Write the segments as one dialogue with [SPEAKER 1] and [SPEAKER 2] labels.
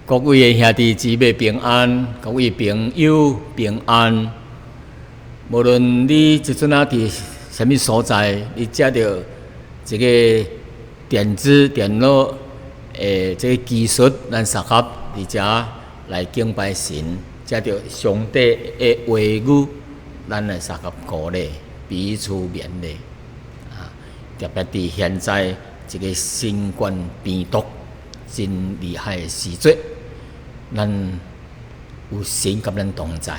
[SPEAKER 1] 各位的兄弟姊妹平安，各位朋友平安。無論你這陣仔佇啥物所在，你藉著這個電子電腦的這個技術，咱相合佇遮來敬拜神，藉著上帝的話語，咱來相合鼓勵，彼此勉勵。啊，特別佇現在這個新冠病毒真厲害的時節，咱有神佮咱同在，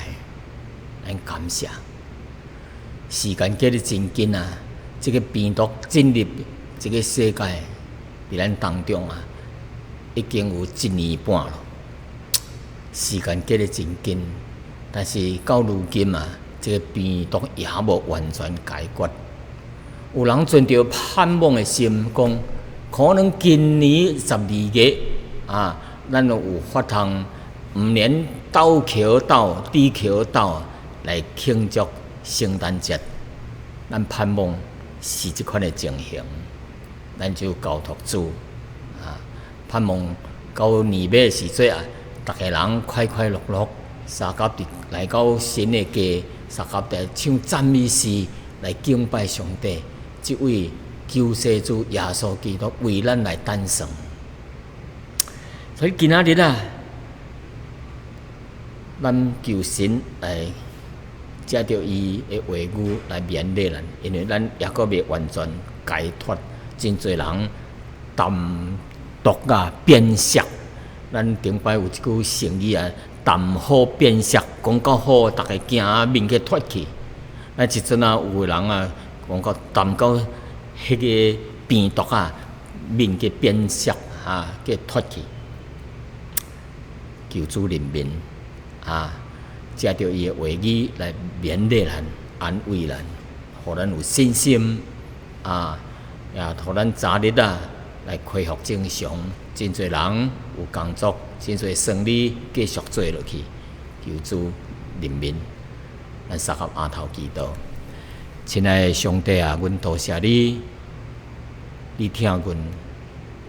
[SPEAKER 1] 咱感謝。時間過得真緊啊！這個病毒進入這個世界，佇咱當中啊，已經有一年半咯。時間過得真緊，但是到如今啊，這個病毒也無完全解決。有人存著盼望的心，講可能今年12月啊，咱有法通毋免鬥橋鬥、佇橋鬥來慶祝聖誕節。咱盼望是這款的情形，咱就交託主啊，盼望到年尾時陣啊，逐家人快快樂樂，相佮佇來到神的家，相佮佇唱讚美詩來敬拜上帝。這位救世主耶穌基督為咱來誕生。所以今仔日啊，咱求神來藉著伊的話語來勉勵咱，因為咱猶閣未完全解脫，真濟人談毒啊變色。咱頂擺有一句成語啊，談虎變色，講到虎，逐家驚啊面去脫去。咱這陣啊，有的人啊，講到談到彼個病毒啊，面去變色啊，去脫去。求主憐憫啊！藉著伊的話語來勉勵咱、安慰咱，予咱有信心啊！也予咱早日啊來恢復正常。真濟人有工作，真濟生理繼續做落去。求主憐憫，咱相合阿頭祈禱。親愛的上帝啊，阮多謝你，你疼阮，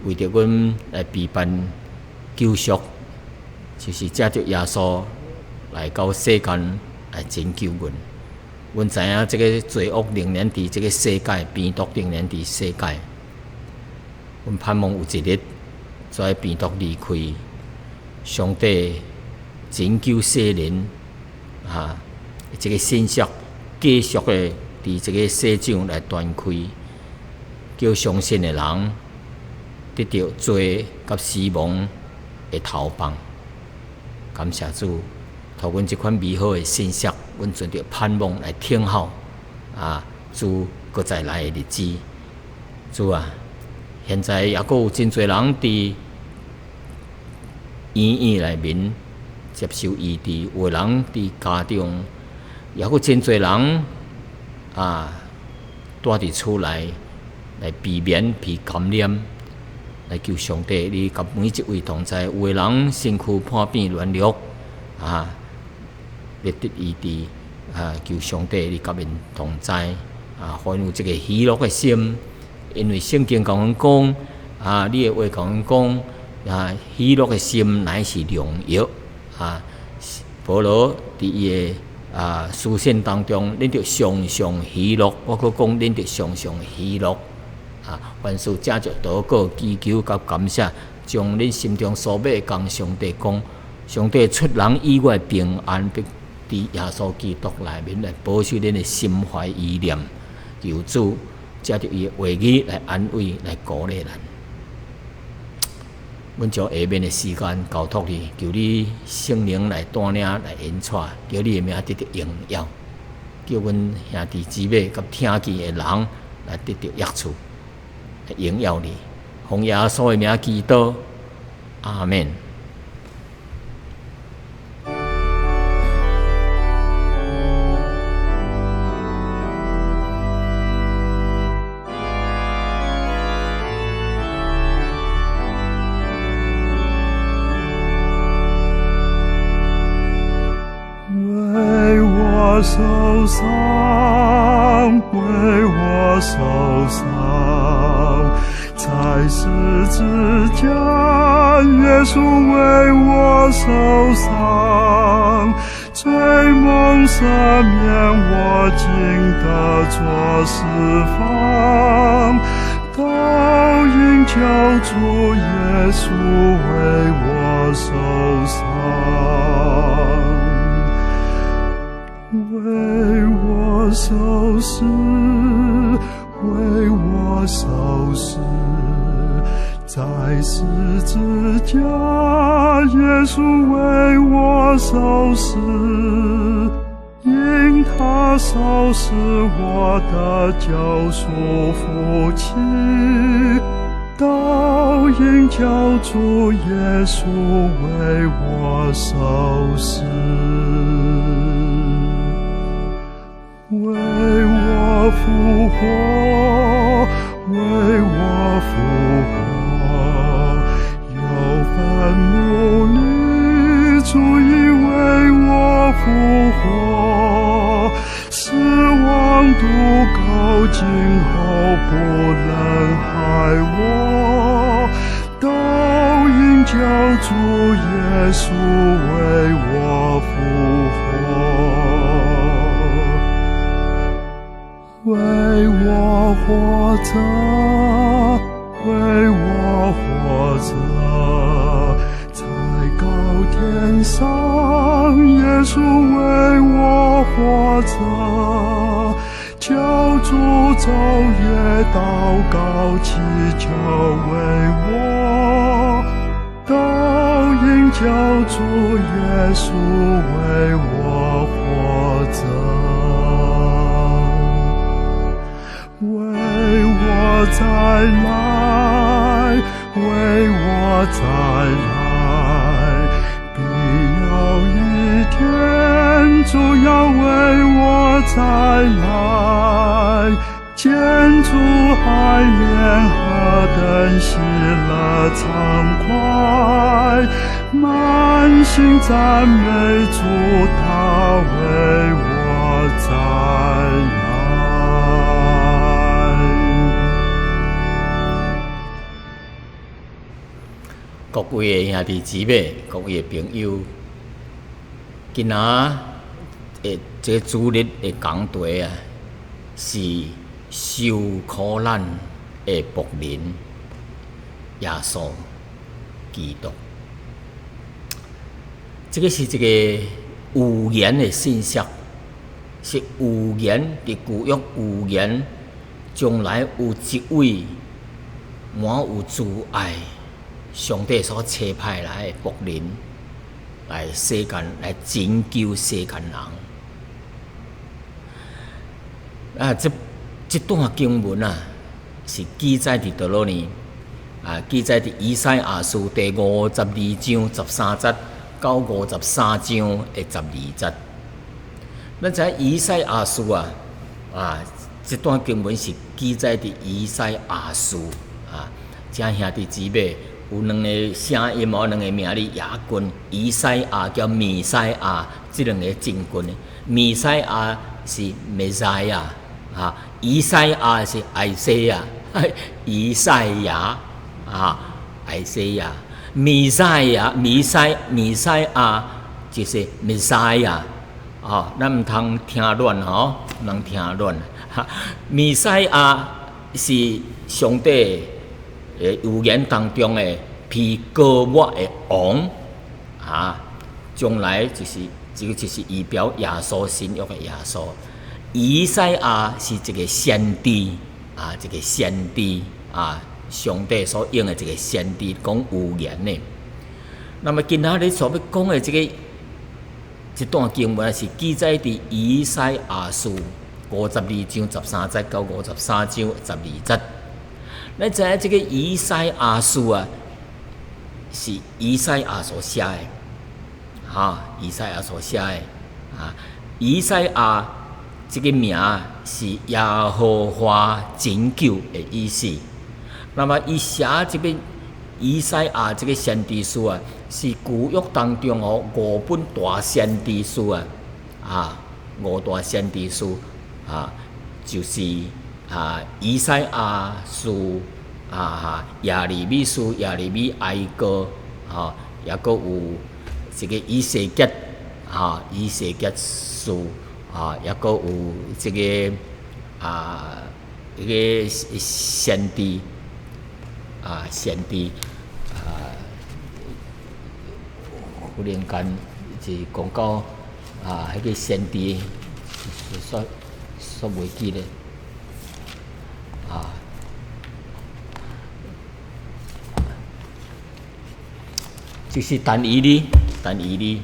[SPEAKER 1] 為著阮來備辦救贖，就是藉著耶穌來到世間來拯救阮。阮知影這个罪惡仍然佇這个世界，病毒仍然佇世界。阮盼望有一日，這个病毒離開，上帝拯救世人啊！這个信息繼續的佇這个世上來傳開，叫相信的人得著罪佮死亡的逃放。感謝主，予阮這款美好的信息，阮存著盼望來等候啊，主閣再來的日子。主啊，現在猶閣有真濟人佇醫院內面接受醫治，有的人佇家中，猶閣真濟人啊，蹛佇厝內來避免被感染，來求上帝，你佮每一位同在。有的人身軀破病軟弱啊，欲得醫治啊，求上帝你佮𪜶同在啊，予𪜶有這个喜樂的心，因為聖經共阮講啊，你的話共阮講啊，喜樂的心乃是良藥啊。保羅佇伊的啊書信當中，恁著常常喜樂，我閣講恁著常常喜樂啊！凡事藉著禱告、祈求佮感謝，將恁心中所欲的共上帝講，上帝出人意外平安，必佇耶穌基督內面來保守恁的心懷意念。求主藉著伊的話語來安慰、來鼓勵咱。阮將下面的時間交託你，求你聖靈來帶領、來引帶，叫你的名得著榮耀，叫阮兄弟姊妹佮聽見的人來得著益處，來榮耀你。奉耶穌的名祈禱，阿們。
[SPEAKER 2] 為我受傷，為我受傷。在十字架，耶穌為我受傷，罪蒙赦免，我今得著釋放。都因救主耶穌為我受傷，為我受死，為我受死，在十字架，耶穌為我受死，因他受死，我得救贖福氣，都因救主耶穌為我受死，為我復活，為我復活，由墳墓裡，主已為我復活，死亡毒膏今後不能害我，都因救主耶穌為我復活，為我活著，為我活著，在高天上，耶穌為我活著，求主晝夜禱告祈求為我，都因救主耶穌為我活著，為我再來，為我再來，必有一天，主要為我再來，見主海面何等喜樂暢快，滿心讚美主，他為我再來。
[SPEAKER 1] 各位的兄弟姊妹，各位的朋友，今仔的這個主日的講題啊，是受苦難的僕人耶穌基督。這個是一個預言的信息，是預言佇舊約預言，將來有一位滿有慈愛，上帝所差派來的僕人，來世間來拯救世間人。啊，這段經文啊，是記載佇佗落呢？啊，記載佇以賽亞書第52章13節到53章的12節。咱知影以賽亞書啊，啊，這段經文是記載佇以賽亞書啊，請兄弟姊妹有兩个聲音哦，兩个名字也近，以賽亞佮彌賽亞，這兩个真近的。彌賽亞是彌賽亞，啊，以賽亞是愛西亞，以賽亞啊，愛西亞，彌賽亞，彌賽彌賽亞就是彌賽亞，哦，咱毋通聽亂吼，毋通聽亂。彌賽亞是上帝的預言當中的披膏抹的王，啊，將來就是這个就是預表耶穌新約的耶穌。以賽亞是一个先知，啊，一个先知，啊，上帝所用的一个先知講預言的。那麼今仔日所欲講的這个這段經文是記載佇以賽亞書52章13節到53章12節。咱知影這个以賽亞書啊，是以賽亞所寫的，哈，以賽亞所寫的，啊，以賽亞這个名是耶和華拯救的意思。那麼，伊寫這个以賽亞這个先知書啊，是舊約當中哦五本大先知書啊，啊，五大先知書啊，就是啊，以賽亞書、啊，耶利米書、耶利米哀歌，吼，抑閣有這個以西結，哈，以西結書，啊，抑閣有這個啊，彼個先知，啊，先知，啊，忽然間是講到啊，彼個先知，煞煞袂記咧，啊。就是但以理，但以理，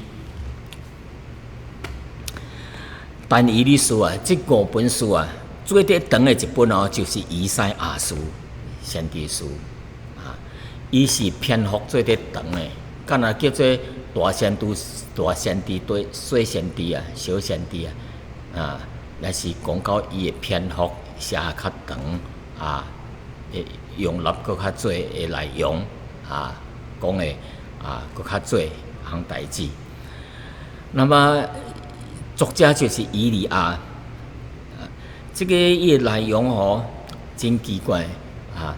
[SPEAKER 1] 但以理書啊，這五本書啊，最底長的一本哦，就是以賽亞書，先知書啊，伊是篇幅最底長的，敢若叫做大先知、大先知、對細先知啊、小先知啊，啊，若是講到伊的篇幅寫較長啊，會容納閣較濟的內容啊，講的。啊，閣較濟項代誌。那麼作者就是以利亞，啊，這個伊的內容吼真奇怪啊！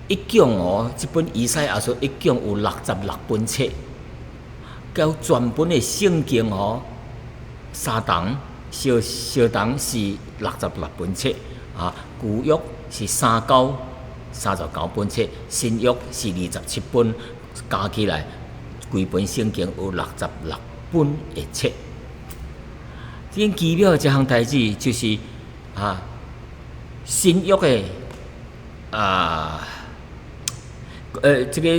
[SPEAKER 1] 一共哦，這本以賽亞書一共有66本冊，交全本的聖經吼相同，相相同是六十六本冊啊，舊約是三九。39本冊，新約是27本，加起來，規本聖經有六十六本的冊。真奇妙的一項代誌就是啊，新約的啊，這個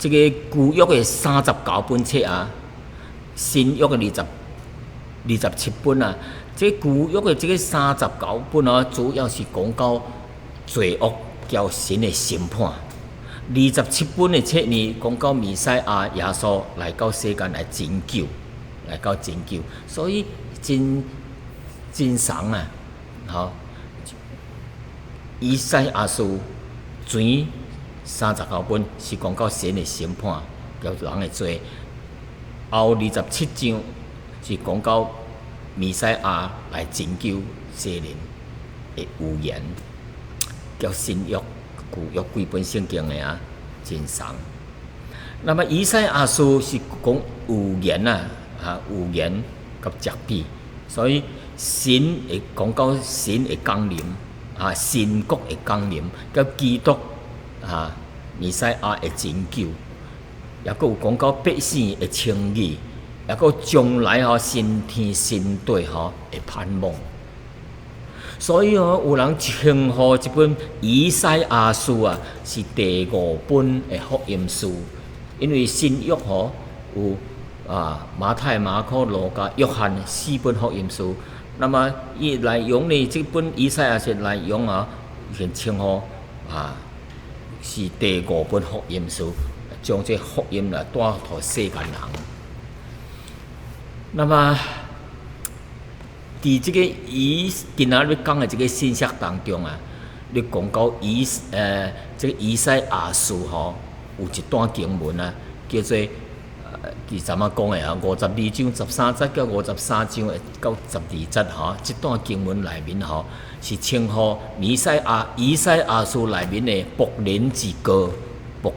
[SPEAKER 1] 舊約的39本冊啊，新約的27本啊，這舊約的這個三十九本啊，主要是講到罪惡。叫神的審判，二十七本的冊呢，講到彌賽亞耶穌來到世間來拯救，來到拯救，所以真真慫啊！吼，以賽亞書前39本是講到神的審判，叫人的罪；後二十七章是講到彌賽亞來拯救世人的預言。叫新約、舊約規本聖經的啊，真慫。那麼以賽亞書是講預言啊，啊預言佮責備，所以神會講到神的降臨，啊神國的降臨，佮基督啊彌賽亞的拯救，抑閣有講到百姓的稱義，抑閣將來吼新天新地吼的盼望。所以哦，有人稱呼這本以賽亞書啊，是第五本的福音書，因為新約吼有啊馬太、馬可、路加、約翰四本福音書。那麼伊內容呢，這本以賽亞書內容啊，現稱呼啊是第五本福音書，將這福音來帶予世間人。那麼佇這個以今仔日講的這個信息當中啊，你講到以這個以賽亞書吼，有一段經文啊，叫做佇怎仔講的啊？52章13節到53章到12節吼，這段經文內面吼是稱呼彌賽亞以賽亞書內面的僕人之歌，僕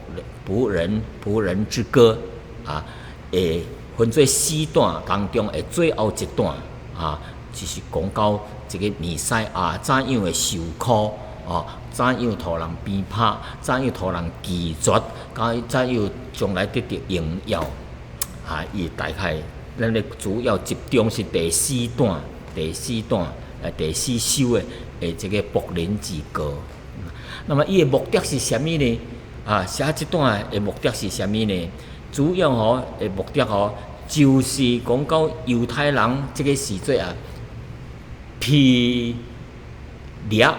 [SPEAKER 1] 僕人僕人之歌啊，會分做四段當中的最後一段啊。就是講到這個彌賽亞怎樣的受苦，哦，怎樣予人鞭拍，怎樣予人拒絕，怎樣將來得著榮耀，啊，伊大概咱咧主要集中是第四段，第四段，第四首的的這個僕人之歌。那麼伊的目的是啥物呢？啊，寫這段的目的是啥物呢？主要吼的目的吼，就是講到猶太人這個時陣啊。被掠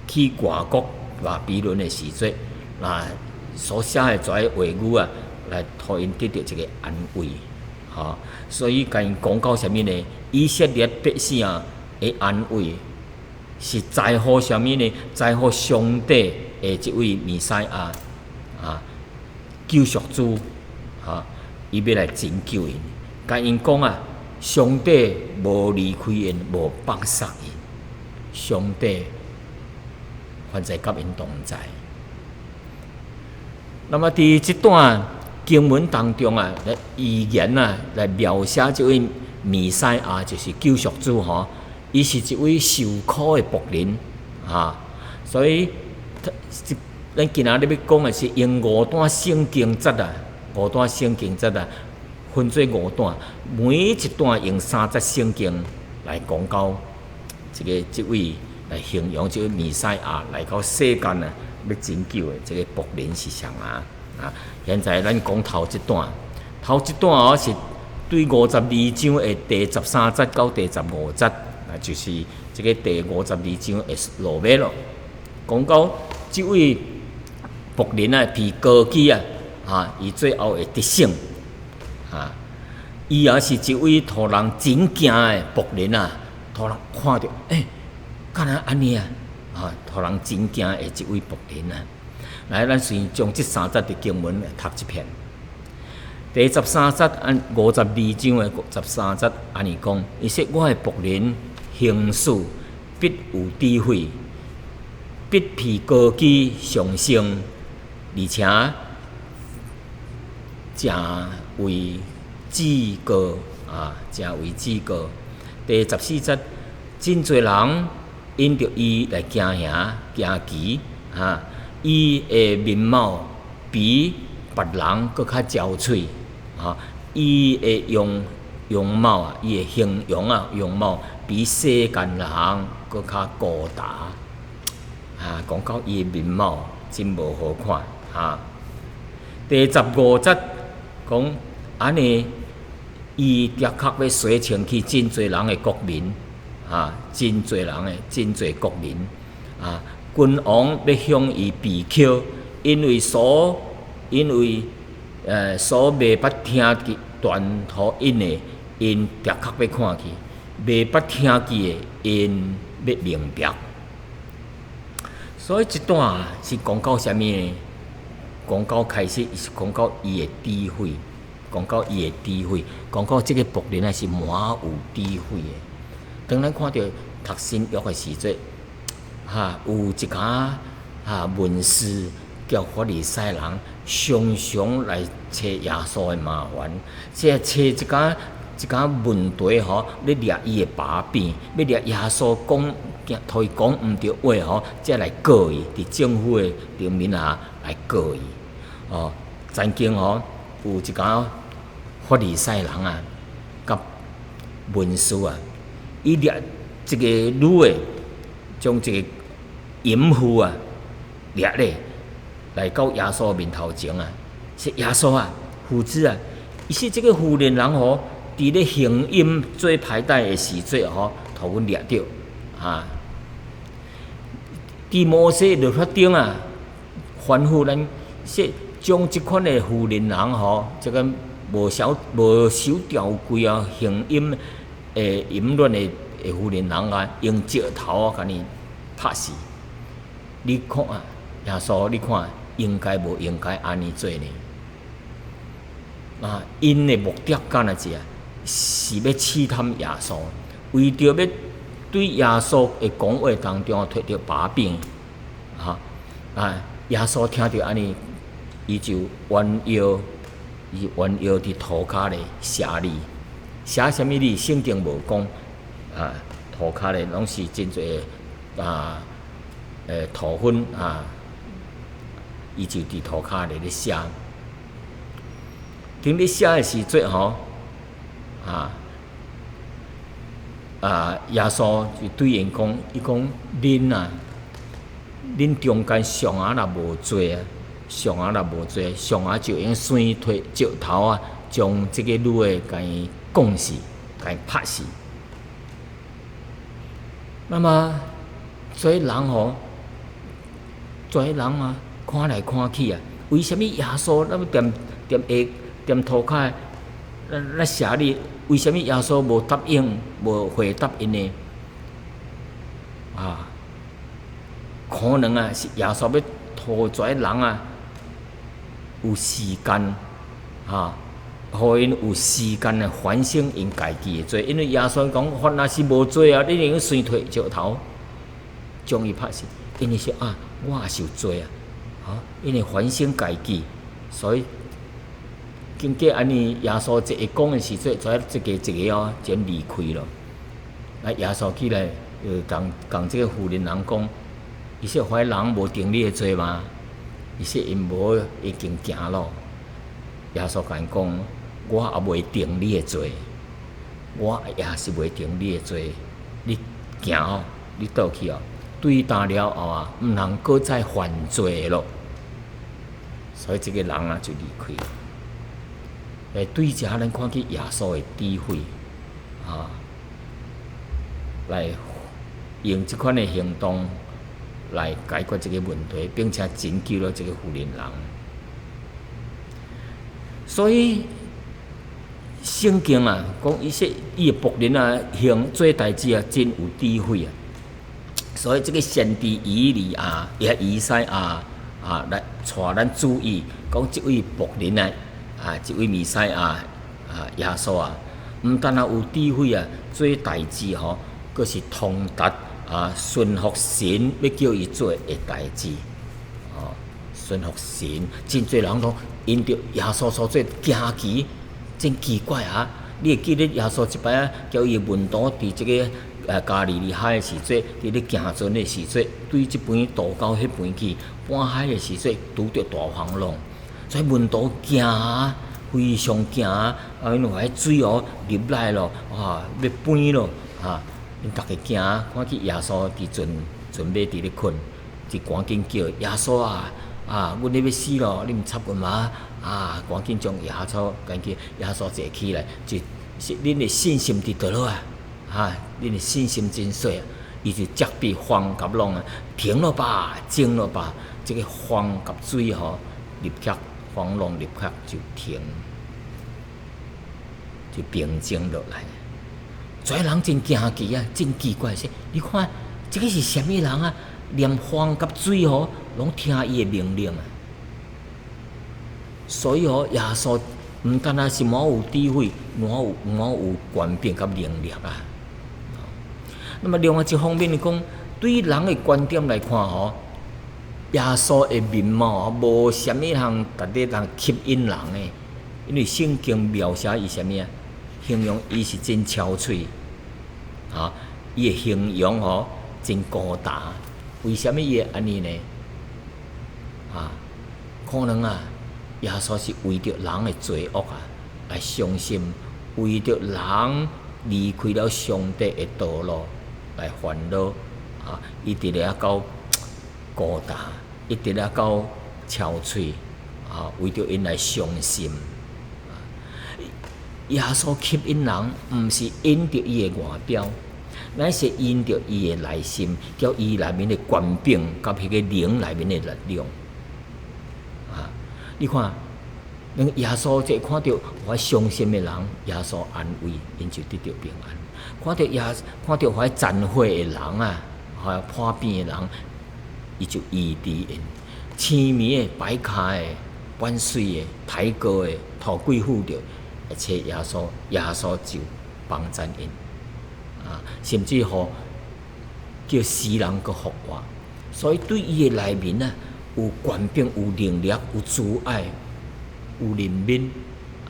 [SPEAKER 1] 去外國巴比倫的時陣，那所寫的這个話語啊，來予𪜶得著一個安慰，吼。所以共𪜶講到啥物呢？以色列百姓啊的安慰，是在乎啥物呢？在乎上帝的這位彌賽亞啊，救贖主啊，伊欲來拯救𪜶，共𪜶講啊。上帝無離開𪜶，無放殺𪜶。上帝凡在佮𪜶同在。那麼佇這段經文當中啊，來預言啊，來描寫這位彌賽亞，就是救贖主吼，伊是一位受苦的僕人啊，所以，咱今仔日欲講的是用五段聖經節啊，五段聖經節啊，分做五段，每一段用三節聖經來講到這个這位來形容這位彌賽亞來到世間啊，欲拯救的這个僕人是啥啊？啊，現在咱講頭一段，頭一段哦是對52章的第13節到第15節，啊，就是這个第52章的落尾咯。講到這位僕人啊，被高舉啊，啊，伊最後會得勝，啊，伊也是一位予人真驚的僕人啊，予人看著，欸，敢若按呢啊，啊，予人真驚的一位僕人啊。來，咱先將這三節的經文讀一遍。第13節按52章的十三節按呢講，伊說：我的僕人行事必有智慧，必被高舉上升，而且成為至高啊，成為至高。第14節，真濟人因著伊來驚嚇驚奇啊！伊的面貌比別人閣較憔悴，啊！伊的容容貌啊，伊的形容啊，容貌比世間人閣較高大，啊！講到伊的面貌真無好看，啊！第15節講按呢，伊的確欲洗清去真濟人的國民，啊！真濟人的真濟國民，啊！君王欲向伊避抾，因為所未捌聽見傳予𪜶的，𪜶的確欲看見；未捌聽見的，𪜶欲明白。所以這段是講到啥物呢？講到開始是講到伊的智慧，講到伊的智慧，講到這个僕人啊是滿有智慧的。當咱看著讀新約的時陣，哈，有一寡哈文士佮法利賽人，常常來揣耶穌的麻煩，這揣一寡一寡問題吼，欲掠伊的把柄，欲掠耶穌講，驚予伊講毋著話吼，才來告伊，佇政府的頂面啊來告伊。哦，曾經吼有一寡法利賽人啊，佮文士啊，伊掠一个女的，將一个淫婦啊，掠咧來到耶穌面頭前啊，說耶穌啊，夫子啊，伊說這个婦人人吼，佇咧行淫做歹代的時陣吼，予阮掠著啊。佇摩西律法頂啊，吩咐咱說，將這款的婦人人吼，這个無守條規啊，行淫的淫亂的婦人人啊，用石頭啊，共伊拍死。你看啊，耶穌，你看應該無應該按呢做呢？啊，𪜶的目的敢若是啊，是欲試探耶穌，為著欲對耶穌的講話當中提著把柄，哈啊！耶穌聽著按呢，伊就彎腰，伊彎腰佇塗跤咧寫字，寫啥物字？聖經無講啊，塗跤咧攏是真濟啊，塗粉啊，伊就佇塗跤咧咧寫。當咧寫的時陣吼，啊啊！耶穌就對𪜶講，伊講恁啊，恁中間上仔若無罪啊，上仔若無罪，上仔就用先提石頭啊，將這個女的共伊摃死，共伊拍死。那麼，這人吼，這人啊，看來看去啊，為啥物耶穌那麼踮踮下踮塗跤咧咧寫字？為啥物耶穌無答應、無回答𪜶呢？啊，可能啊是耶穌欲予這人啊有時間，哈，予𪜶有時間來反省𪜶家己的罪，因為耶穌講，凡若是無罪啊，你會用先提石頭將伊拍死。𪜶會說啊，我也是有罪啊，吼，𪜶會反省家己，所以經過按呢，耶穌一個講的時陣，就一個一個哦，先離開咯。啊，耶穌起來，就共共這個婦人人講，伊說彼人無定你的罪嗎？伊說𪜶無，已經行咯。耶穌共𪜶講，我也袂定你的罪，我也是袂定你的罪。你行哦，你倒去哦，對今了後啊，毋通閣再犯罪咯。所以這個人啊就離開。對遮咱看見耶穌的智慧，啊，來用這款的行動來解決這個問題，並且拯救了這個婦人人。所以聖經啊，講伊說伊的僕人啊，行做代誌啊，真有智慧啊。所以這個先知以利亞、也以賽亞啊，來帶咱注意，講這位僕人啊，啊，這位彌賽亞啊，耶穌啊，毋但若有智慧啊，做代誌吼，閣是通達啊，順服神欲叫伊做的代誌，哦，順服神，真濟人攏因著耶穌所做驚奇，真奇怪啊！你會記得耶穌一擺啊，叫伊的門徒佇這個加利利海的時陣，佇咧行船的時陣，對這邊渡到彼邊去，半海的時陣拄著大風浪，所以門徒驚啊，非常驚啊！啊，因為彼水哦入來咯，啊，欲翻咯，啊，𪜶逐家驚，看見耶穌佇船船尾佇咧睏，就趕緊叫耶穌啊！啊，阮咧欲死咯，你毋插阮嗎？啊，趕緊將耶穌趕緊耶穌坐起來，就是恁的信心佇佗落啊！啊，恁的信心真細啊！伊就責備風佮浪啊，停了吧，靜了吧！這個風佮水吼，立刻風浪立刻就停，就平靜落來。所以人真驚奇啊，真奇怪說，你看這個是啥物人啊？連風佮水吼，攏聽伊的命令啊！所以吼，耶穌毋單單是滿有智慧，滿有權柄佮能力啊！那麼另外一方面來講，對人的觀點來看吼，耶穌的面貌無啥物通值得人吸引人的，因為聖經描寫伊啥物啊？形容伊是真憔悴，啊，伊的形容吼真孤單。為啥物伊會按呢呢？啊，可能啊，耶穌是為著人的罪惡啊來傷心，為著人離開了上帝的道路來煩惱啊！伊佇咧遐夠孤單，伊佇咧夠憔悴啊！為著𪜶來傷心。耶穌吸引人，毋是因著伊的外表，乃是因著伊的內心，佮伊內面的權柄，佮彼個靈內面的力量。啊！你看，當耶穌這看著予傷心的人，耶穌安慰，𪜶就得著平安；看著予殘血的人啊，予破病的人，伊就醫治𪜶。青痼的、跛跤的、半水的、抬過的、塗鬼附著，來揣耶穌，耶穌就幫贊𪜶。啊，甚至乎叫死人閣復活。所以對伊的內面啊，有權柄、有能力、有慈愛、有憐憫，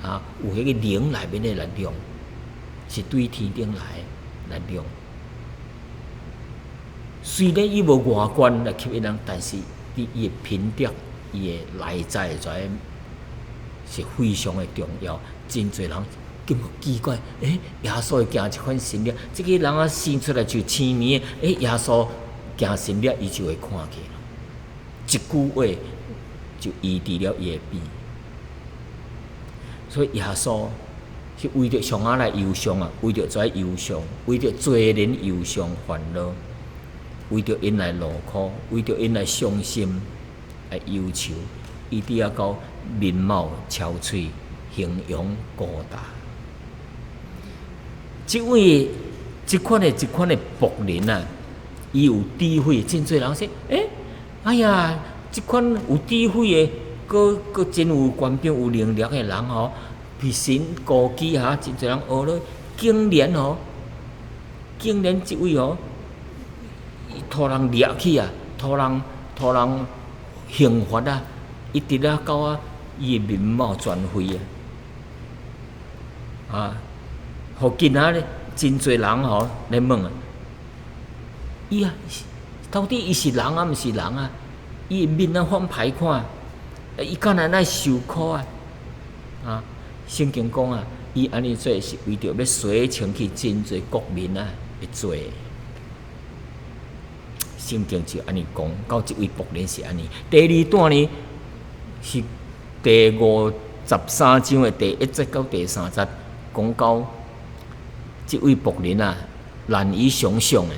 [SPEAKER 1] 啊，有彼個靈內面的力量，是對天頂來的力量。雖然伊無外觀來吸引人，但是佇伊的品德、伊的內在在是非常的重要。真濟人感覺奇怪，耶穌會行這款神蹟，這個人啊生出來就青痼的，耶穌行神蹟，伊就會看見。一句話就醫治了伊的病。所以耶穌是為著創啥來憂傷啊？為著這憂傷，為著罪人憂傷煩惱，為著𪜶來勞苦，為著𪜶來傷心來憂愁，伊佇遐到面貌憔悴，形容孤單。這位這款的僕人啊，伊有智慧，真濟人說，哎呀，這款有智慧的，閣閣真有權柄、有能力的人吼，被神高舉哈，真濟人學咧，竟然吼，竟然這位吼，予人掠去啊，予人予人刑罰啊，一直啊到啊，伊的面貌全非啊！啊，予今仔日真濟人吼咧問啊，伊啊，到底伊是人啊，毋是人啊？伊的面啊反歹看，伊敢若愛受苦啊？啊，聖經講啊，伊按呢做是為著欲洗清去真濟國民啊的罪。聖經就按呢講，到這位僕人是按呢。第二段呢是第53章的第1節到第3節，講到這位僕人啊，難以想象的，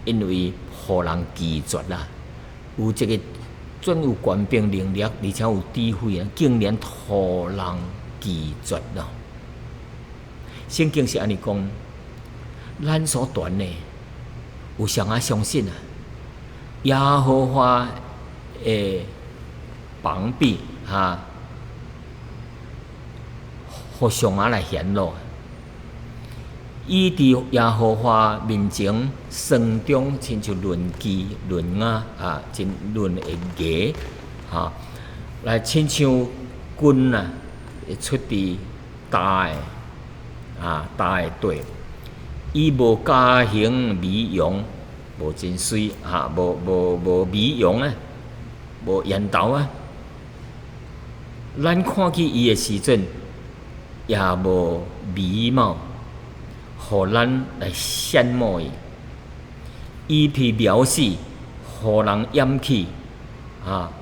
[SPEAKER 1] 因為予人拒絕啦，有這個專有權柄能力，而且有智慧啊，竟然予人拒絕咯。聖經是按呢講，咱所傳的有啥人相信啊？耶和華的膀臂哈，予啥人來顯露。伊佇耶和華面前霜中，親像嫩枝嫩芽啊，真嫩的芽哈，來親像根啊，會出佇焦的啊焦的地。伊無佳形美容，無真媠哈，無無無美容啊，無緣投啊。咱看見伊的時陣，也無美貌，予咱來羨慕伊。伊被藐視，予人厭棄，啊，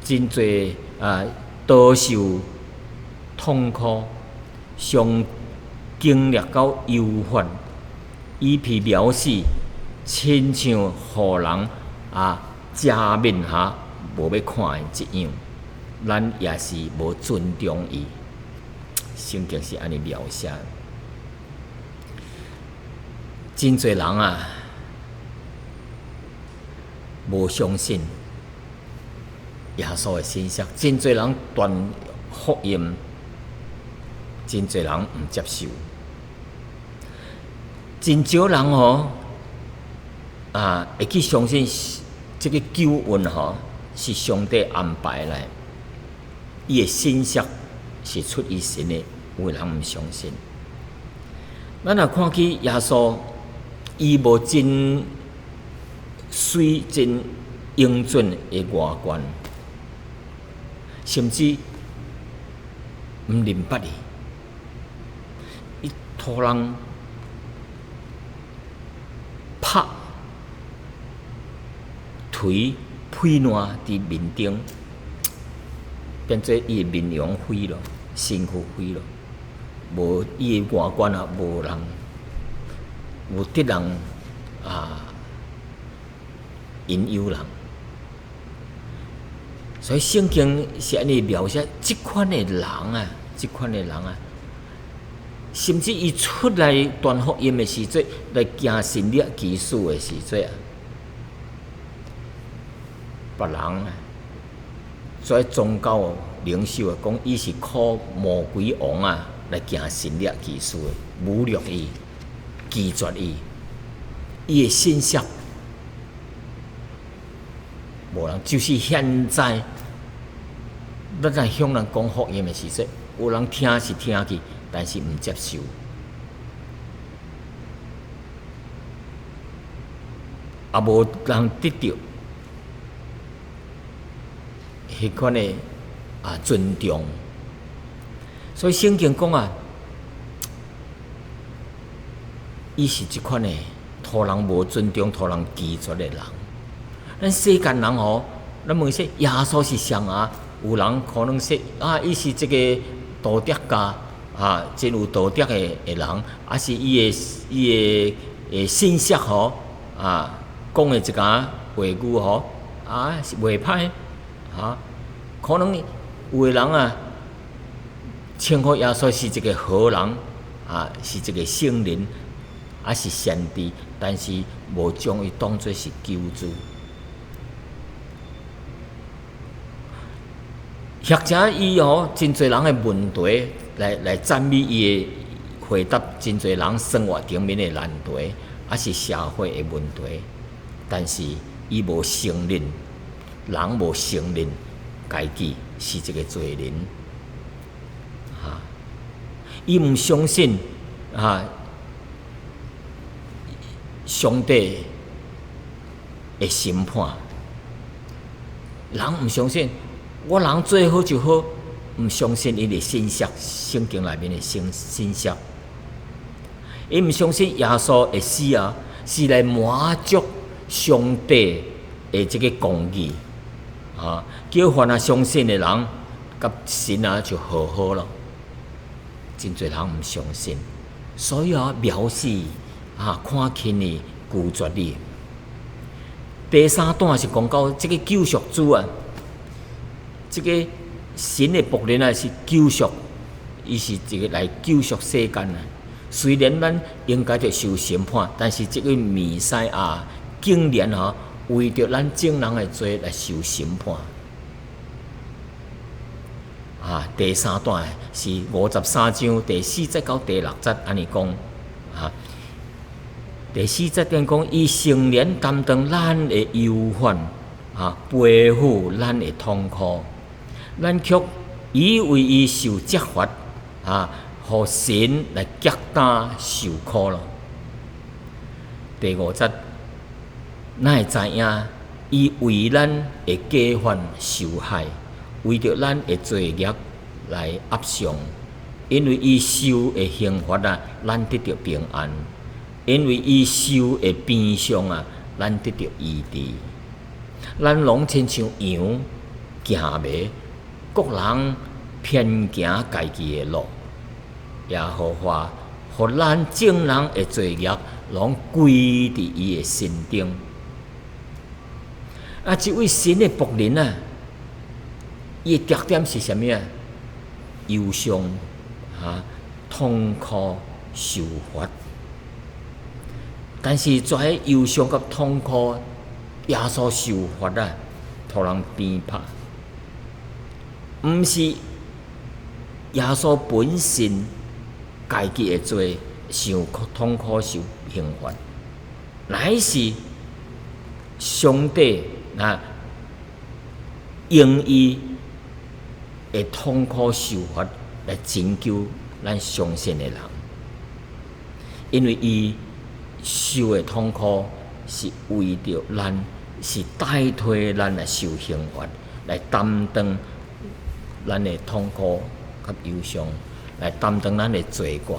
[SPEAKER 1] 真濟啊，遭受痛苦，常經歷到憂患。伊被藐視，親像予人啊遮面哈，無欲看的一樣，咱也是無尊重伊。聖經是按呢描寫，真濟人啊，無相信耶穌的信息，真濟人傳福音，真濟人毋接受。真少人吼啊，會去相信這个救恩吼是上帝安排來，伊的信息是出於神的，有的人毋相信。咱若看起耶穌，伊無真媠、真英俊的外觀，甚至毋認捌伊，伊予人拍捶屁爛佇面頂，變做伊的面容毀咯，身軀毀咯，無伊的外觀啊，無人無得人啊引誘人，所以聖經是按呢描寫這款的人啊，這款的人啊，甚至伊出來傳福音的時陣，來行神蹟奇事的時陣啊，別人啊，做宗教領袖啊，講伊是靠魔鬼王啊來行神蹟奇事的，侮辱伊，拒絕伊，伊的信息無人，就是現在，咱在向人講福音的時陣，有人聽是聽去，但是毋接受，也無人得著彼款的啊尊重。所以聖經講啊，伊是這款的，予人無尊重、予人拒絕的人。咱世間人吼，咱問說耶穌是誰啊？有人可能說啊，伊是這個道德家啊，真有道德的的人，啊是伊的伊的的信息吼啊，講的一寡話語吼啊是袂歹啊。可能有的人啊，稱呼耶穌是一個好人啊，是一個聖人，啊是先知，但是無將伊當做是救主。或者伊吼真濟人的問題來來讚美伊的回答，真濟人生活頂面的難題，抑是社會的問題，但是伊無承認，人無承認家己是一個罪人，哈！伊毋相信啊，上帝會審判。人毋相信，我人做好就好，毋相信伊的信息，聖經內面的信息。伊毋相信耶穌的死啊，是來滿足上帝的這個公義，啊，叫凡啊相信的人，佮神啊就和好了。真濟人毋相信，所以啊，藐視啊，看輕你，拒絕你。第三段是講到這個救贖主啊，這個神的僕人啊是救贖，伊是一個來救贖世間啊。雖然咱應該著受審判，但是這個彌賽亞竟然吼為著咱眾人的罪來受審判。啊，第三段是53章第四節到第六節按呢講啊。第四節點講，伊誠然擔當咱的憂患，啊，背負咱的痛苦，咱卻以為伊受責罰，啊，予神來擊打受苦咯。第五節，咱會知影，伊為咱的過犯受害，為著咱的罪孽來壓傷，因為伊受的刑罰啊，咱得著平安；因為伊受的鞭傷啊，咱得著醫治。咱攏親像羊行迷，各人偏行家己的路。耶和華予咱眾人的罪孽攏歸佇伊的身頂。啊，這位神的僕人啊，伊的特點是啥物啊？憂傷、啊，痛苦、受罰。但是在憂傷佮痛苦，耶穌受罰啊，予人鞭拍，毋是耶穌本身家己的罪受痛苦受刑罰，乃是上帝啊，用伊的痛苦受罰來拯救咱相信的人，因為伊受的痛苦是為著咱，是代替咱來受刑罰，來擔當咱的痛苦佮憂傷，來擔當咱的罪過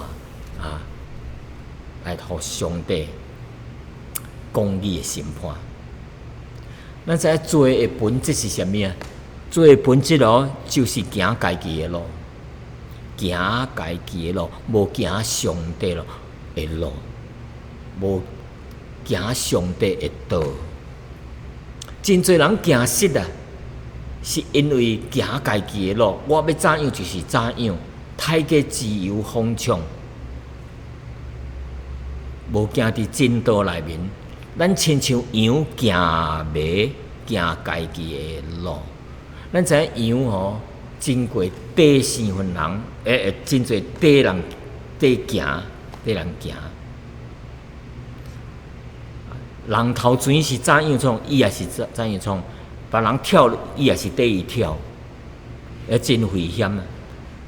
[SPEAKER 1] 啊，來予上帝公義的審判。咱知影罪的本質是啥物啊？罪的本質哦，就是行家己的路，行家己的路，無行上帝的路，無行上帝的道。真濟人行失啊，是因為行家己的路。我欲怎樣就是怎樣，太過自由放暢，無行佇真道內面。咱親像羊行迷，行家己的路。咱知影羊吼，真過短生份人，真濟短人短行，短人行。人頭前是怎樣創，伊也是怎樣創；別人跳，伊也是綴伊跳，也真危險啊！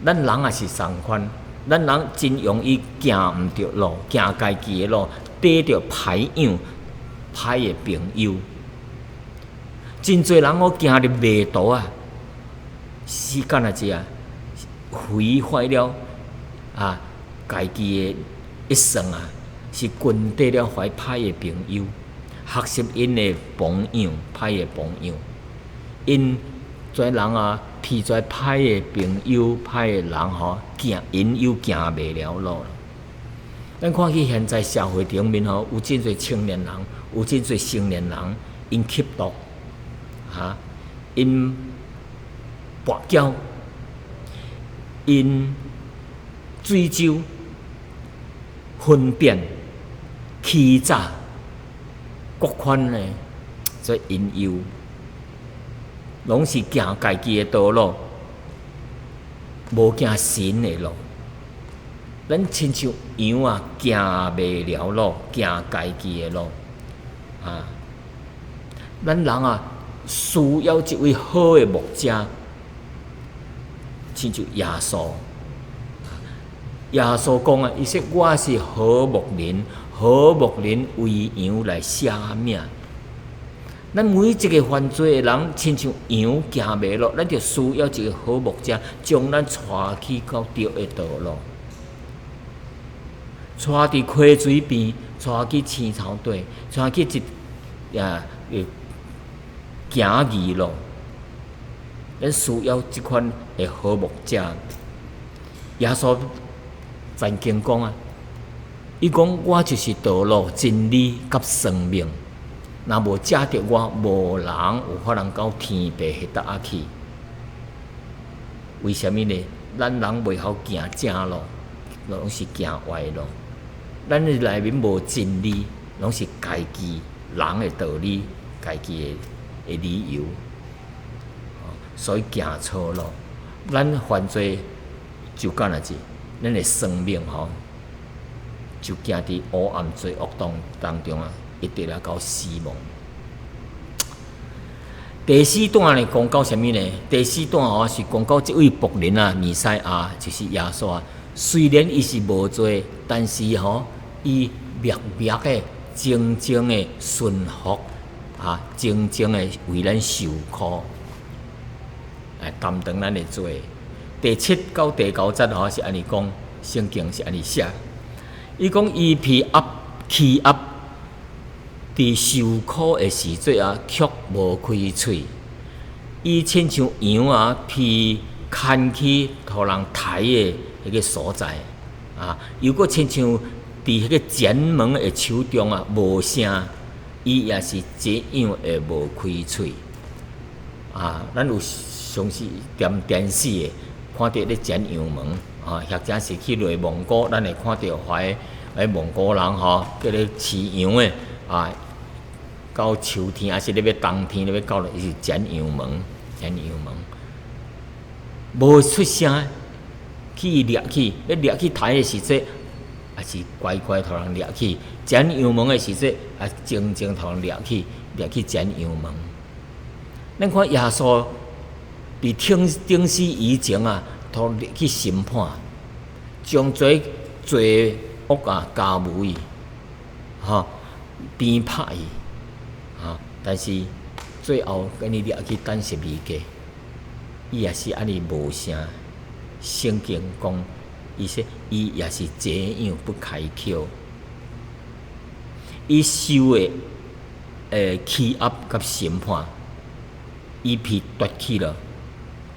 [SPEAKER 1] 咱人也是仝款，咱人真容易行毋著路，行家己的路，綴著歹樣、歹的朋友。真濟人我行入迷途啊，時間啊這啊，毀壞了啊家己的一生啊，是跟綴了懷歹的朋友，學習𪜶的榜樣，歹的榜樣。𪜶這人啊，被這歹的朋友、歹的人吼，行引誘行迷了路。咱看見現在社會頂面吼，有真濟青年人，有真濟成年人，𪜶吸毒，哈，𪜶跋筊，𪜶醉酒、分辨、欺詐，各款的這引誘，攏是行家己的道路，無行神的路。咱親像羊啊，行迷了路，行家己的路啊。咱人啊，需要一位好的牧者，親像耶穌。耶穌講啊，伊說我是好牧人，好牧人為羊來捨命。咱每一個犯罪的人，親像羊行迷路，咱就需要一個好牧者，將咱帶去到對的道路，帶佇溪水邊，帶去青草地，帶去一啊行義路。咱需要這款的好牧者。耶穌曾經講啊，伊講我就是道路、真理佮生命。若無藉著我，無人有法通到天父彼搭仔去。為啥物呢？咱人袂曉行正路，攏是行歪路。咱的內面無真理，攏是家己人的道理、家己的理由，所以行錯路。咱犯罪就敢若是咱的生命吼，就行佇黑暗罪惡當中啊，一直來到死亡。第四段呢，講到啥物呢？第四段哦，是講到這位僕人啊，彌賽亞，就是耶穌啊。雖然伊是無罪，但是吼，伊默默的、靜靜的順服啊，靜靜的為咱受苦，來擔當咱的罪。第七到第九節吼是按呢講，聖經是按呢寫。伊講伊被壓欺壓，佇受苦的時陣啊，卻無開喙。伊親像羊啊，被牽去予人刣的彼個所在啊，又閣親像佇彼個剪毛的手中啊，無聲，伊也是這樣的無開喙。啊，咱有常時踮電視的看著咧剪羊毛啊，或者是去內蒙古，咱會看著遐个蒙古人吼，叫咧飼羊的啊。到秋天，抑是咧欲冬天咧欲到了，伊是剪羊毛，剪羊毛，無出聲，去掠去，欲掠去刣的時陣，也是乖乖予人掠去；剪羊毛的時陣，也靜靜予人掠去，掠去剪羊毛。咱看耶穌佇釘死以前啊，予掠去審判，將這罪惡啊加諸伊，吼，鞭拍伊。啊！但是最後共伊掠去釘十字架，伊也是按呢無聲。聖經講，伊說伊也是這樣不開口。伊受的欺壓佮審判，伊被奪去了。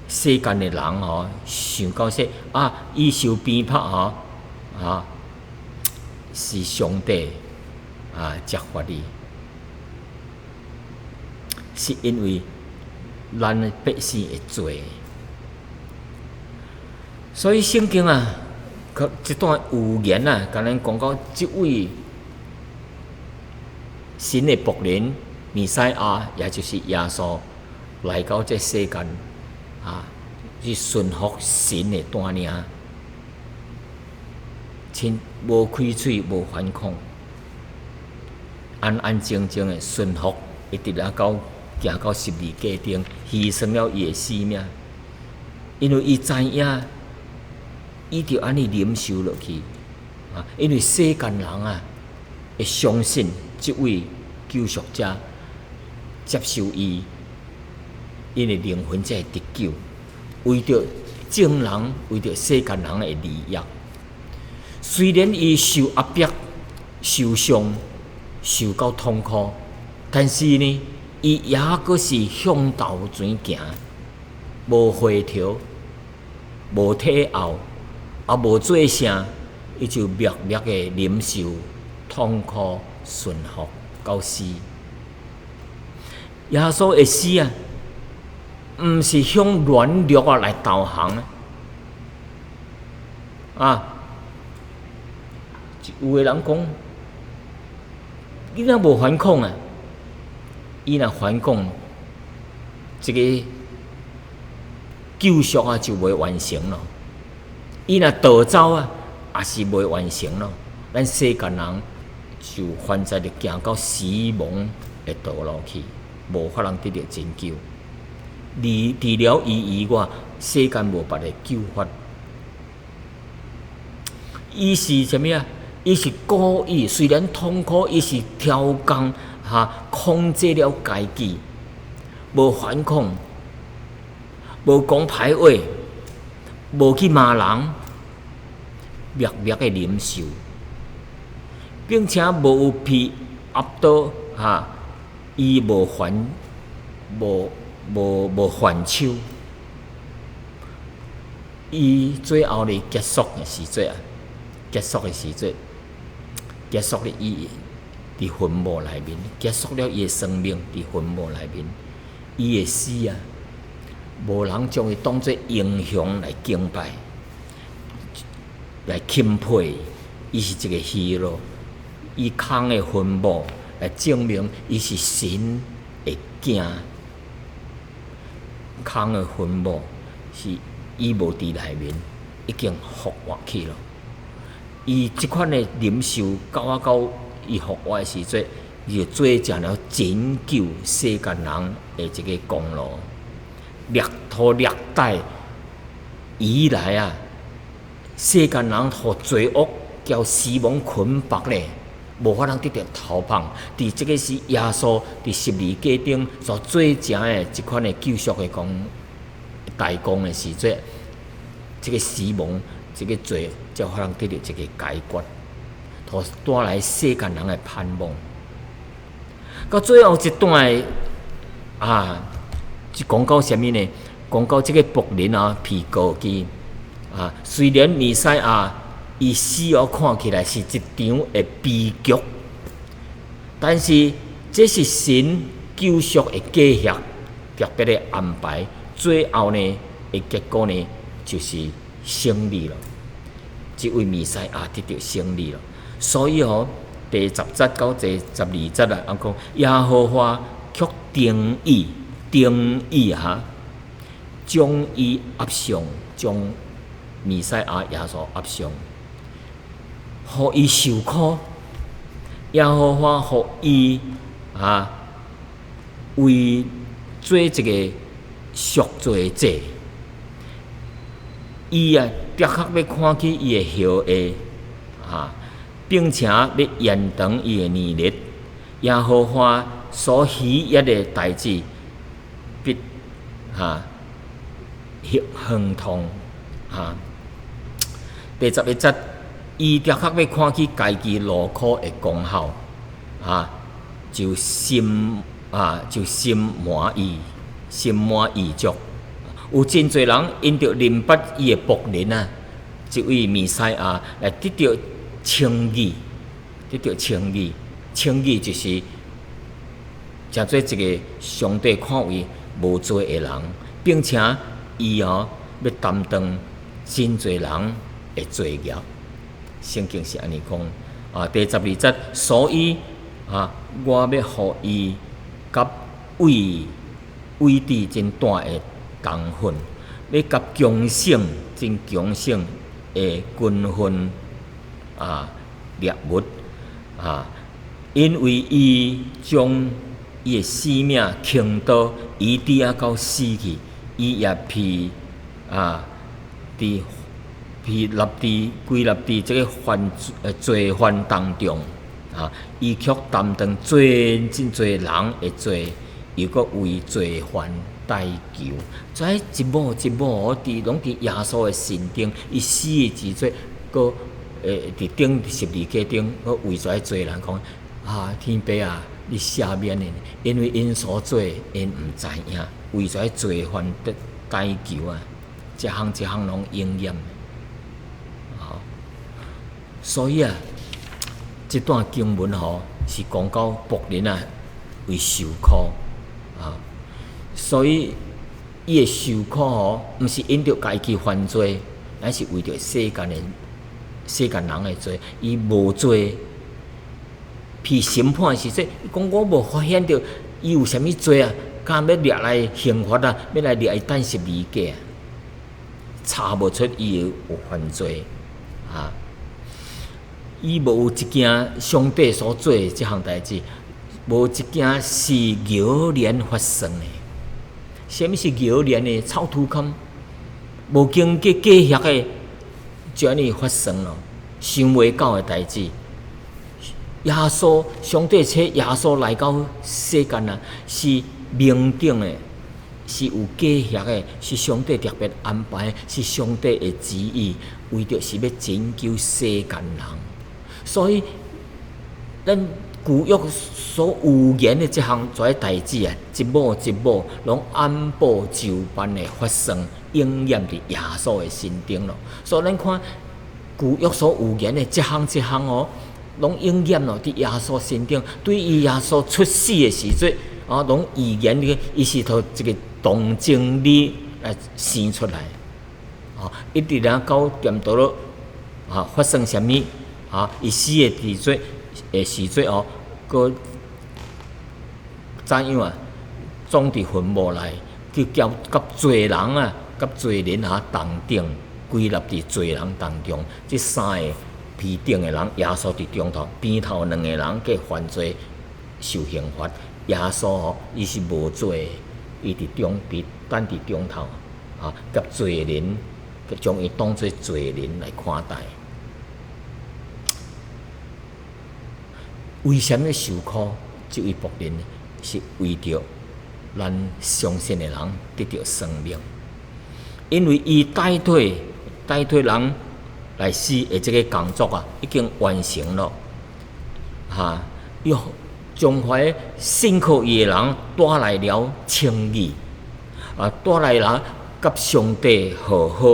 [SPEAKER 1] 世間的人吼，想到說啊，伊受鞭拍吼，啊，是上帝啊責罰伊。是因為咱百姓的罪，所以聖經啊，這段預言啊，共咱講到這位神的僕人彌賽亞，也就是耶穌來到這世間啊，去順服神的帶領，親無開喙，無反抗，安安靜靜的順服，一直來到行到十字架頂，犧牲了伊的性命，因為伊知影，伊就按呢忍受落去啊！因為世間人啊，會相信這位救贖者，接受伊，𪜶的靈魂才會得救。為著眾人，為著世間人的利益，雖然伊受壓迫、受傷、受到痛苦，但是呢，伊猶閣是向頭前行，無回頭，無退後，也無做聲，伊就默默的忍受痛苦、順服到死。耶穌的死啊，毋是向軟弱啊來投降啊！有的人講，你若無反抗啊？伊若反抗，這個救贖啊就袂完成咯。伊若逃走啊，也是袂完成咯。咱世間人就犯罪就行到死亡的道路去。無法通得著拯救。除了伊以外，世間無別个救法。伊是啥物啊？伊是故意，雖然痛苦，伊是挑工哈，控制了家己，無反抗，無講歹話，無去罵人，默默的忍受，並且無有被壓倒哈，伊無還無無無還手。伊最後咧結束的時陣啊，結束的時陣，結束了伊佇墳墓內面，結束了伊的生命佇墳墓內面，伊的死啊，無人將伊當做英雄來敬拜，來欽佩，伊是一個 hero，伊空的墳墓來證明伊是神的囝，空的墳墓是伊無佇內面，已經復活去了。伊這款的忍受到啊到伊復活的時陣，伊就做成了拯救世間人的一個功勞。歷朝歷代以來啊，世間人予罪惡叫死亡捆綁咧，無法通得著逃放。佇這个是耶穌佇十字架頂所做成的這款的救贖的功大功的時陣，這个死亡，這个罪，才有法通得著一个解決，予帶來世間人的盼望。到最後一段啊，就講到啥物呢？講到這个僕人啊，被告知啊，雖然彌賽亞伊死後看起來是一場的悲劇，但是這是神救贖的計劃，特別的安排。最後呢，的結果呢，就是勝利了。這位彌賽亞得著勝利了。所以哦，第十節到第十二節啊，講耶和華卻定意，定意哈，將伊壓傷，將彌賽亞耶穌壓傷，予伊受苦。耶和華予伊啊，為做一个贖罪祭，伊啊的確欲看起伊的後裔啊，並且欲延長伊的年日。耶和華所喜悅的代誌，必哈亨通哈。第十一節，伊的確欲看起家己勞苦的功效，啊，就心啊就心滿意，心滿意足。有真濟人因著認捌伊的僕人啊，這位彌賽亞來得著稱義，得著稱義，稱義就是成做一个上帝看為無罪的人，並且伊哦欲擔當真濟人的罪孽。聖經是按呢講啊，第十二節，所以啊，我欲予伊佮偉偉致真大的同份，欲佮強盛真強盛的軍訓啊獵物啊，因為伊將伊的性命傾倒，以致啊到死去，伊也被啊佇被納佇歸納佇這个犯罪犯當中啊，伊卻擔當真真濟人的罪，又閣為罪犯代求。這一幕一幕，佇攏佇耶穌的身頂，伊死的時陣，閣佇頂十字架頂，閣為這濟人講啊，天父啊，你赦免𪜶，因為𪜶所做，𪜶毋知影，為這罪犯的代求啊，這項這項攏應驗。所以啊，這段經文吼是講到僕人啊為受苦啊，所以伊的受苦吼，毋是因著家己犯罪，乃是為著世間的世間人的罪，伊無罪，被審判時陣，伊講我無發現著伊有啥物罪啊，敢欲掠來刑罰啊，欲來掠伊釘十字架啊，查無出伊有犯罪啊。伊無有一件上帝所做的這項代誌，無一件是偶然發生的。啥物是偶然的？草圖空，無經過計劃的，就按呢發生咯。想袂到的代誌，耶穌上帝差耶穌來到世間啊，是明定的，是有計劃的，是上帝特別安排，是上帝的旨意，為著是欲拯救世間人。所以，咱舊約所預言的這項這个代誌啊，一幕一幕攏按部就班的發生，應驗佇耶穌的身頂咯。所以咱看舊約所預言的這項這項哦，攏應驗咯，佇耶穌身頂。對於耶穌出世的時陣，啊，攏預言的，伊是佇一個童貞女來生出來，啊，一直來到恬倒落啊，發生啥物啊？伊死的時陣的時陣哦，閣怎樣啊？葬佇墳墓內，去交佮罪人啊，佮罪人啊同等，歸納佇罪人當中。這三個彼頂的人，耶穌佇中頭，邊頭兩個人計犯罪受刑罰。耶穌吼，伊是無罪，伊佇中佇等佇中頭啊，佮罪人，將伊當做罪人來看待。為啥物受苦？這位僕人是為著咱相信的人得著生命，因為伊代替代替人來死的這个工作啊，已經完成了，哈！伊將遐信靠伊的人帶來了稱義，啊，帶來人佮上帝和好，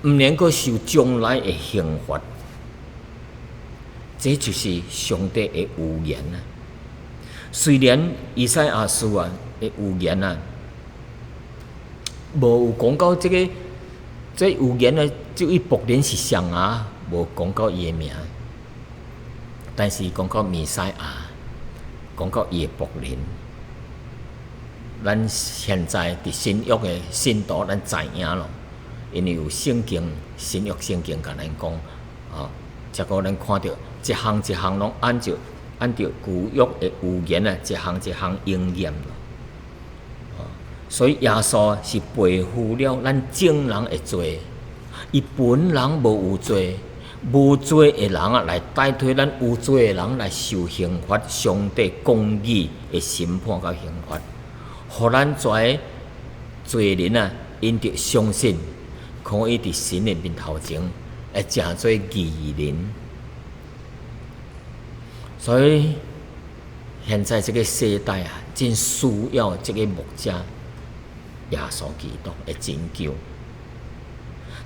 [SPEAKER 1] 毋免閣受將來的刑罰。這就是上帝的預言啊！雖然以賽亞書啊的預言啊，無有講到這个這預言的這位僕人是誰啊，無講到伊的名，但是講到彌賽亞，講到伊的僕人，咱現在佇新約的信徒，咱知影咯，因為有聖經新約聖經共咱講啊，才閣咱看著。一項一項攏按照按照舊約的預言啊，一項一項應驗咯。所以耶穌是背負了咱眾人的罪，伊本人無有罪，無罪的人啊，來代替咱有罪的人來受刑罰，上帝公義的審判佮刑罰，予咱這个罪人啊，因著相信，可以佇神的面頭前會成做義人。所以現在這个世代啊，真需要這个牧者耶穌基督的拯救。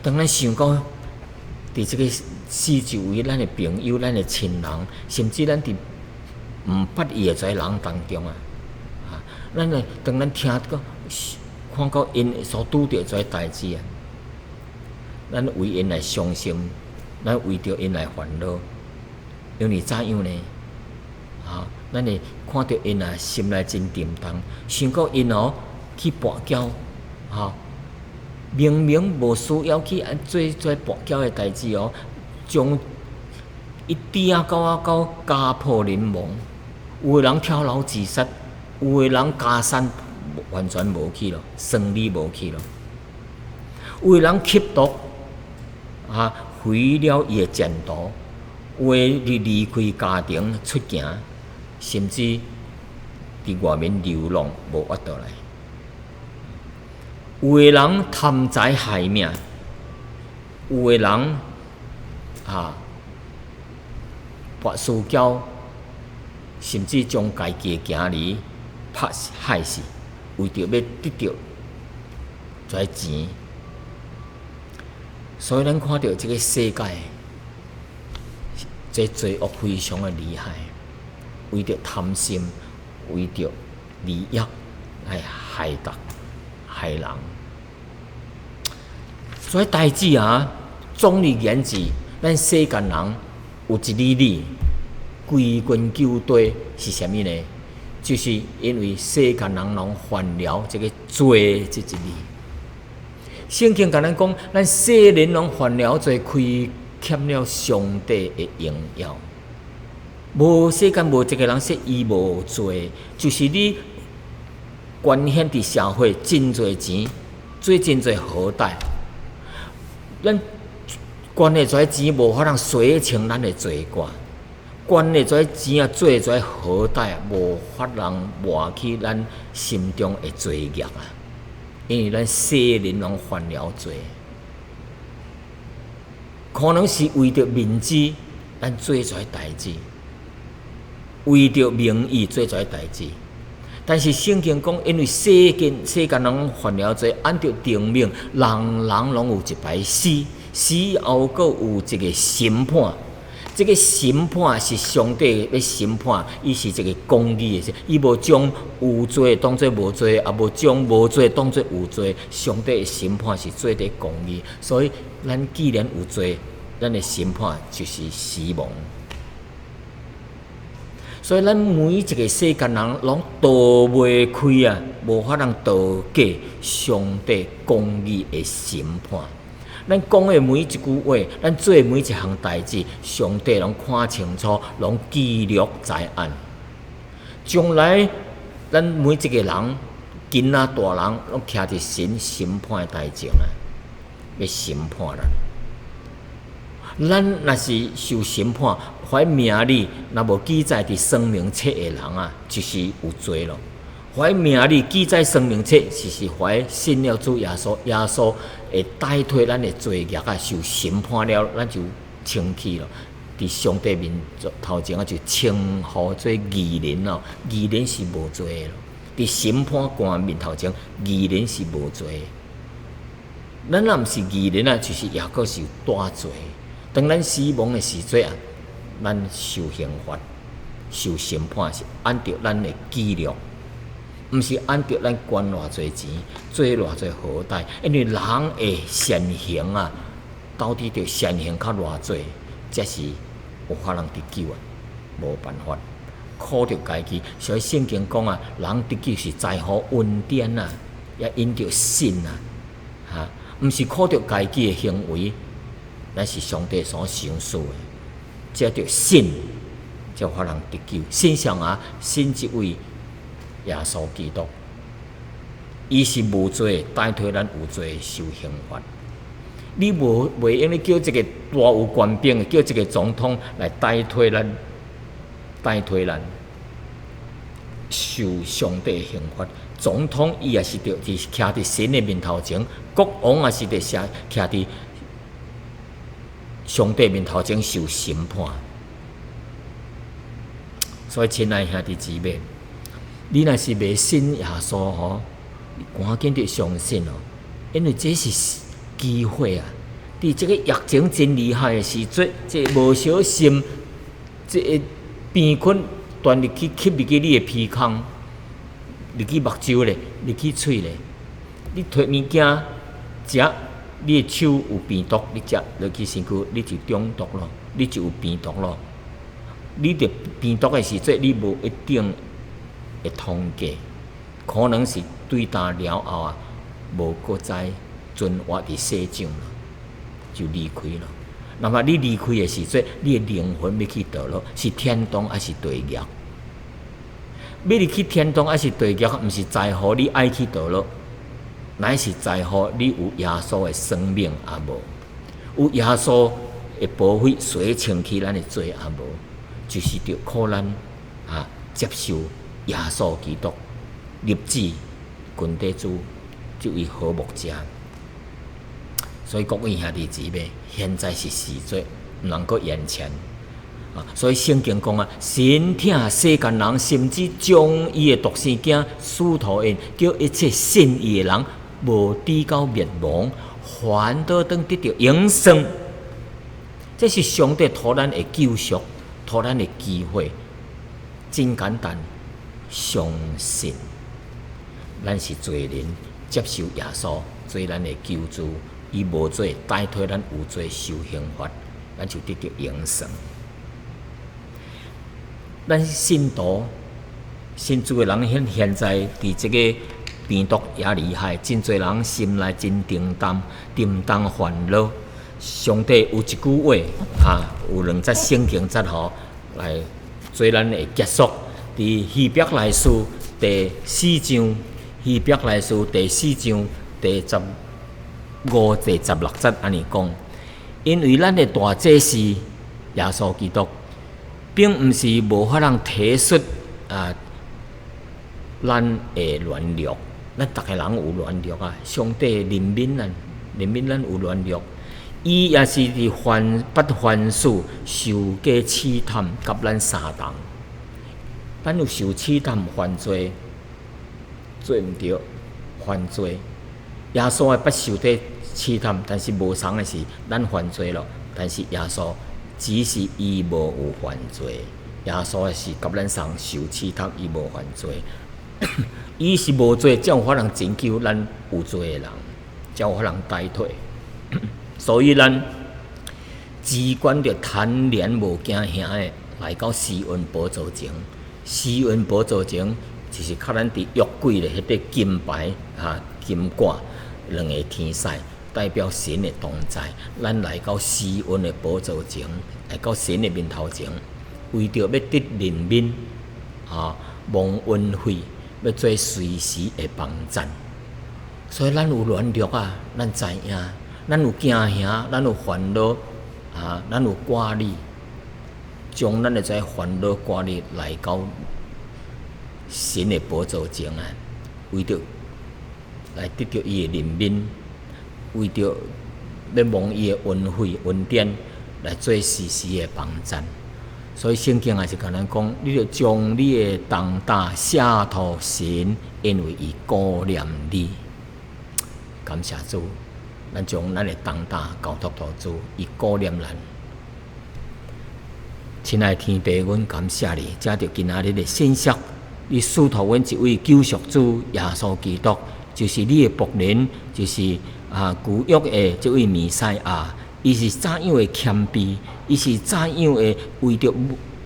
[SPEAKER 1] 當咱想講，佇這个四周圍，咱的朋友、咱的親人，甚至咱佇毋捌伊的這个人當中啊，啊，咱會當咱聽到、看到𪜶所拄著這个代誌啊，咱為𪜶來傷心，咱為著𪜶來煩惱，因為怎樣呢？啊，咱會看著𪜶啊，心內真沉重，想講𪜶哦去跋筊，吼，明明無需要去按做這跋筊的代誌哦，將伊跌啊到啊到家破人亡，有的人跳樓自殺，有的人家產完全無去咯，生理無去咯，有的人吸毒，啊，毀了伊的前途，有的離離開家庭出行。甚至佇外面流浪無法倒來，有的人貪財害命，有的人啊跋輸嬌，甚至將家己的囝兒拍害死，為著欲得著這个錢。所以咱看著這个世界，這罪惡非常的厲害。為著貪心，為著利益來害達害人。所以代誌啊，總而言之，咱世間人有一理理，歸根究底是啥物呢？就是因為世間人攏犯了這个罪這一字。聖經共咱講，咱世人攏犯了罪，虧欠了上帝的榮耀。無世間無一個人說伊無罪，就是你捐獻佇社會真濟錢，做真濟好代，咱捐的這錢無法通洗清咱的罪過，捐的這錢啊，做這好代啊，無法通抹去咱心中的罪孽啊，因為咱世人攏犯了罪，可能是為著面子，咱做這代誌。為著名譽做這代誌，但是聖經講，因為世間人犯了罪，按照定命，人人攏有一擺死，死後閣有一個審判。這個審判是上帝欲審判，伊是一個公義的，伊無將有罪當做無罪，也無將無罪當做有罪。上帝的審判是做得公義，所以咱既然有罪，咱的審判就是死亡。所以咱每一個世間人攏逃袂開啊，無法通逃過上帝公義的審判。咱講的每一句話，咱做的每一項代誌，上帝攏看清楚，攏記錄在案。將來咱每一個人，囡仔大人，攏徛佇神審判的台前啊，欲審判咱。咱若是受審判，彼名字若無記載佇生命冊的人啊，就是有罪咯。彼名字記載生命冊，就是彼信了主耶穌，耶穌會代替咱的罪孽啊，受審判了，咱就清去咯。佇上帝面頭前啊，就稱呼做義人咯。義人是無罪的咯。佇審判官面頭前，義人是無罪的。咱若毋是義人啊，就是抑閣是有大罪。當咱死亡的時陣啊，咱受刑罰、受審判是按照咱的記錄，毋是按照咱捐偌濟錢、做偌濟好代。因為人的善行啊，到底著善行較偌濟，才是有法通得救啊？無辦法，靠著家己。所以聖經講啊，人得救是在乎恩典啊，也因著信啊，哈，毋是靠著家己的行為。乃是上帝所賞賜的，藉著信，才有法通得救。信啥啊？信這位耶穌基督，伊是無罪，代替咱有罪受刑罰。你無袂用咧叫一個大有權柄的，叫一個總統來代替咱，代替咱受上帝的刑罰。總統伊也是著佇徛佇神的面頭前，國王也是著徛佇上帝面頭前受審判。所以，親愛兄弟姊妹，你若是未信耶穌吼，你趕緊著相信哦，因為這是機會啊！佇這個疫情真厲害的時陣，這個無小心，這個病菌傳入去吸入去你的鼻孔，入去目睭咧，入去喙咧，你提物件食。你的手有病毒，你食落去身軀，你就中毒咯，你就有病毒咯。你著病毒的時陣，你無一定會通過，可能是對焦了後啊，無閣再存活佇世上咯，就離開咯。那麼你離開的時陣，你的靈魂欲去佗落？是天堂抑是地獄？欲入去天堂抑是地獄？毋是在乎你愛去佗落。乃是在乎你有耶穌的生命抑無？有耶穌的寶血洗清去咱的罪抑無？就是著靠咱啊接受耶穌基督立志群體主這位好牧者。所以各位兄弟姊妹，現在是時節，毋通閣延遲啊！所以聖經講啊，神疼世間人，甚至將伊的獨生囝賜予𪜶，叫一切信伊的人，無至到滅亡，反倒當得著永生。這是上帝予咱的救贖，予咱的機會。真簡單，相信。咱是罪人，接受耶穌做咱的救主，伊無罪代替咱有罪受刑罰，咱就得著永生。咱信徒、信主的人，現在佇這個病毒也厲害，真濟人心內真沉重，沉重煩惱。上帝有一句話，哈，有兩節聖經節吼，來做咱的結束，佇希伯來書第四章，希伯來書第四章第15、第16節按呢講，因為咱的大祭司耶穌基督，並毋是無法通體恤啊，咱的軟弱，咱逐个人有軟弱啊，上帝憐憫咱，憐憫咱有軟弱。伊也是佇凡捌凡事受過試探，佮咱相同。咱有受試探犯罪，做毋著犯罪。耶穌會捌受過試探，但是無相仝的是，咱犯罪咯。但是耶穌只是伊無有犯罪，耶穌是佮咱相受試探，伊無犯罪。伊是無罪，才有法通拯救咱有罪的人，才有法通代替。所以咱只管著坦然無驚嚇的來到施恩寶座前，施恩寶座前就是較咱佇約櫃的彼塊金牌哈金蓋兩个天使代表神的同在。咱來到施恩的寶座前，來到神的面頭前，為著欲得憐憫，啊，蒙恩惠，欲做隨時的幫贊。所以咱有軟弱啊，咱知影。咱有驚嚇，咱有煩惱，啊，咱有掛慮，將咱的這煩惱掛慮來到神的寶座前啊，為著來得著伊的憐憫，為著欲蒙伊的恩惠恩典，來做時時的幫贊。所以聖經也是共咱講，你著將你的重擔卸予神，因為伊顧念你。感謝主。咱將咱的重擔交託予主，伊顧念咱。親愛天父，阮感謝你，藉著今仔日的信息，你賜予阮一位救贖主耶穌基督，就是你的僕人，就是啊舊約的這位彌賽亞，伊是怎樣的謙卑，伊是怎樣的為著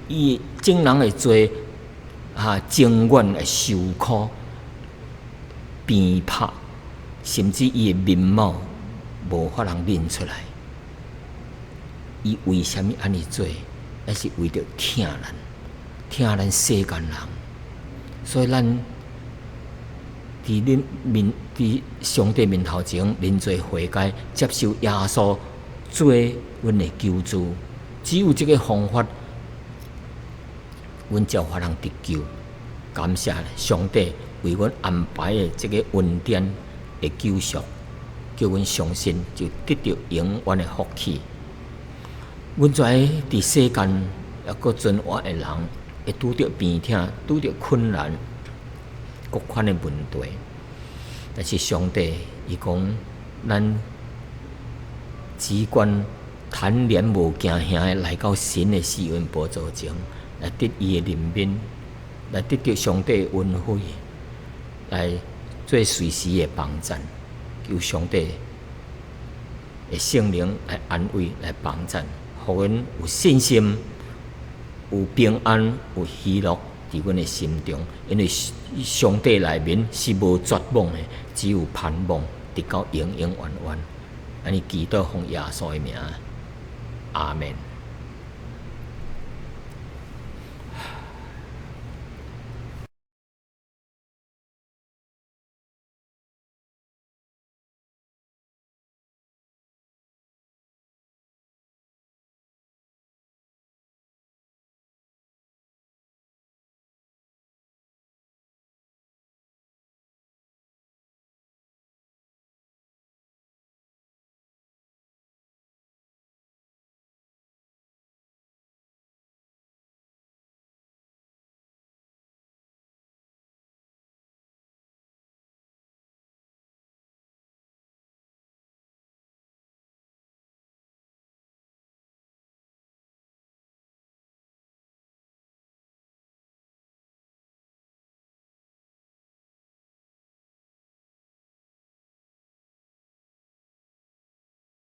[SPEAKER 1] 伊眾人的罪啊，情願來受苦、鞭拍，甚至伊的面貌無法通認出來。伊為啥物按呢做？抑是為著疼咱，疼咱世間人。所以咱佇恁面，佇上帝面頭前認罪悔改，接受耶穌做阮的救主。只有這个方法，阮才有法通得救。感謝上帝為阮安排的這个恩典的救贖，叫阮相信就得著永遠的福氣。阮知佇世間猶閣存活的人，會拄著病痛、拄著困難、各款的問題。但是上帝伊講，咱只管坦然無驚嚇的來到神的施恩寶座前，來得伊的憐憫，來得著上帝的恩惠，來做隨時的幫贊。求上帝的聖靈來安慰、來幫贊，予阮有信心、有平安、有喜樂佇阮的心中。因為上帝內面是無絕望的，只有盼望，直到永永遠遠。按呢祈禱奉耶穌的名，阿門。